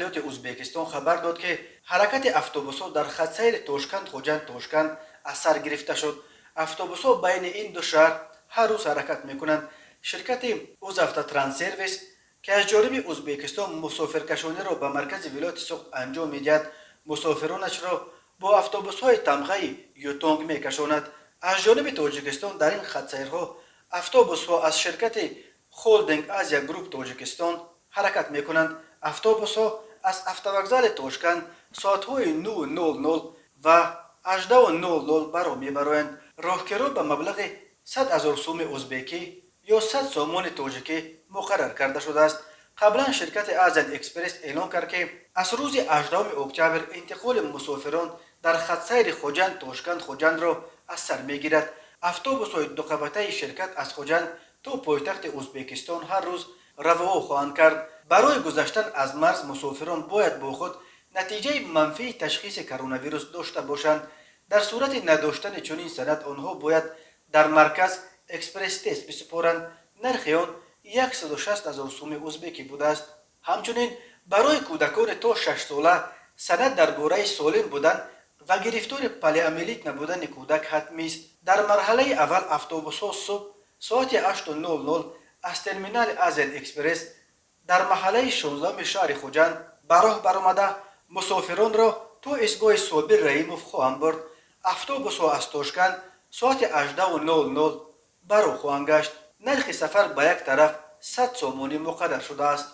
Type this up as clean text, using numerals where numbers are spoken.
Нақлиёти Узбекистон хабар дод, ки ҳаракати автобусҳо дар хатсайри Тошканд Хуҷанд Тошканд аз сар гирифта шуд. Автобусҳо байни ин ду шаҳр ҳар рӯз ҳаракат мекунанд. Ширкати Узавтотранссервис, ки аз ҷониби Узбекистон мусофиркашониро ба маркази вилояти Суғд анҷом медиҳад, мусофиронашро бо автобусҳои тамғаи Ютонг мекашонад. Аз ҷониби Тоҷикистон дар ин хатсайрҳо автобусҳо аз ширкати Холдинг Азия Групп Тоҷикистон ҳаракат мекунанд. Автобусҳо аз автовокзали Тошканд соатҳои 9:00 ва 18:00 ба роҳ мебароянд. Роҳкиро ба маблағи 100 ҳазор суми узбекӣ ё 100 сомони тоҷикӣ муқаррар карда шудааст. Қаблан ширкати Азиан Экспресс эълон кард, ки аз рӯзи 18 октябр интиқоли мусофирон дар хатсайри Хуҷанд Тошканд Хуҷандро аз сар мегирад. Автобусҳои дуқабатаи ширкат аз Хуҷанд то пойтахти Узбекистон ҳар рӯз равоҳо хоҳанд кард. Барои гузаштан аз марз мусофирон бояд бо худ натиҷаи манфии ташхиси коронавирус дошта бошанд. Дар сурати надоштани чунин санад онҳо бояд дар марказ экспресс-тест бисупоранд. Нархи он 160 ҳазор суми узбекӣ будааст. Ҳамчунин барои кӯдакони то 6-сола санад дар бораи солим будан ва гирифтори полиомиелит набудани кӯдак ҳатмист. Дар марҳалаи аввал автобусҳо субҳ соати 8:00 аз терминали Азиан Экспресс дар маҳаллаи 16-уми шаҳри Хуҷанд ба роҳ баромада, мусофиронро то истгоҳи Собир Раимов хоҳанд бурд. Автобусҳо аз Тошканд соати 18:00 ба роҳ хоҳанд гашт. Нархи сафар ба як тараф 100 сомонӣ муқаррар шудааст.